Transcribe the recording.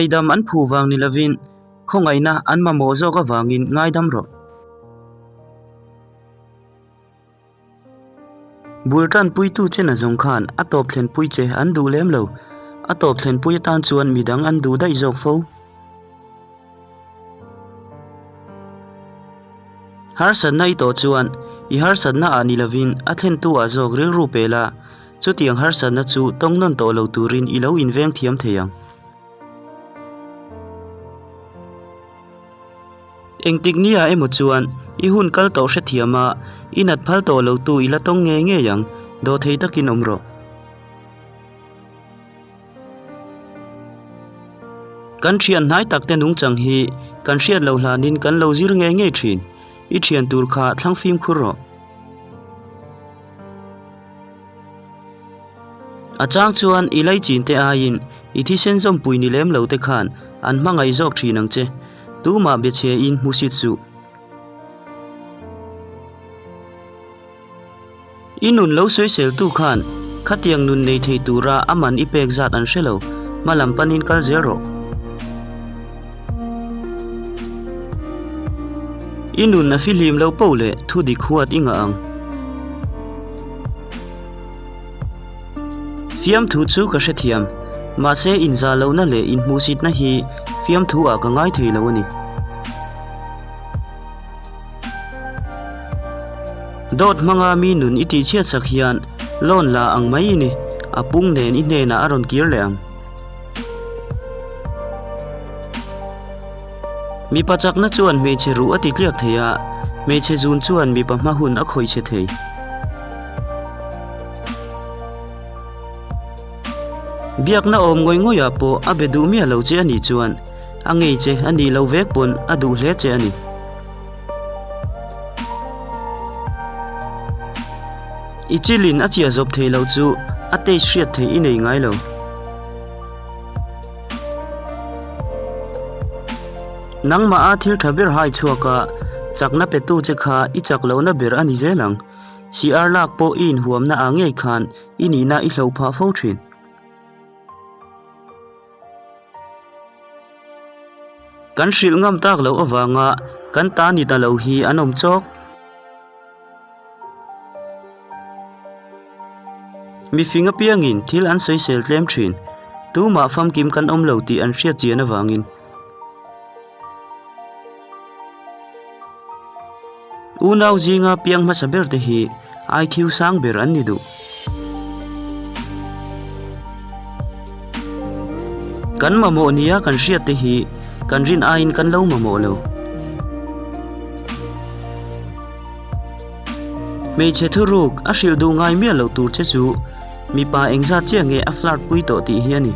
Ngaidam an phu vang ni lovin khawngaihna an mamawh zawk avangin ngaidam rawh. Bul tanpuitu che nazawng khan a tawp thlenpui che an duh lem lo. A tawp thlenpui atan chuan midang an duh daih zawk fo. Harsatna i tawh chuan i harsatna ah ni lovin a thlentu ah zawk rilru pe la, chutiang harsatna chu tawng nawn tawh lo turin i lo inveng thiam thei ang. Engtik nia emaw chuan i hun kal tawh hrethiam a, i nat phal tawh lo tu i la tawng ngei ngei ang, dawhthei takin awm rawh. Kan thian hnai tak te nungchang hi kan hriat loh hlanin kan lo zir ngei ngei thin. I thian tur kha thlang fimkhur rawh. A chang chuan i laichin te aiin i thisen zawmpui ni lem lo te khan an hmangaih zawk thin ang che. Tumah be chhe in hmusit suh. I nun lo sawiseltu khan khatiang nun nei thei tura a man i pek zat an hre lo, hma lam panin kal zel rawh. I nun a fihlim lo poh leh thu dik huat i ngah ang. Fiamthu chu ka hrethiam, mahse inzah lohna leh inhmuhsitna hi fiamthu ah ka ngai thei lo a ni. Dawt hmanga mi nun i tihchhiat sak hian loan la ang mai i ni, a pung nen i hnenah a rawn kir leh ang. Mipa chakna chuan hmeichhe ruh a ti tliak thei a, hmeichhe zun chuan mipa hma hun a khawih chhe thei. Biakna awm ngawih ngawihah pawh a be duh miah lo che a nih chuan a ngei che a nih lo vek pawn a duh hle che a ni. I chilin a chiah zawp thei lo chu a taste hriat theih i nei ngai lo. Nangmah a thil tha ber hai chhuak a, chakna petu che kha i chak lohna ber a ni zel ang. CR lak pawh i inhuamna ah ngei khan i nihna i hloh phah fo thin. Kan hrilh ngam tak loh avanga kan ta ni ta lo hi an awm chawk. Mifing apiangin thil an sawisel tlem thin. Tumah famkim kan awm lo tih an hriat chian avangin. Unau zinga piang hmasa ber te hi IQ sang ber an ni duh. Kan mamawh nia kan hriat te hi kan rin aiin kan lo mamawh lo. Hmeichhe thuruk a hrilh duh ngai miah loh tur che chu mipa engzat chiah nge a flirt pui tawh tih hi a ni.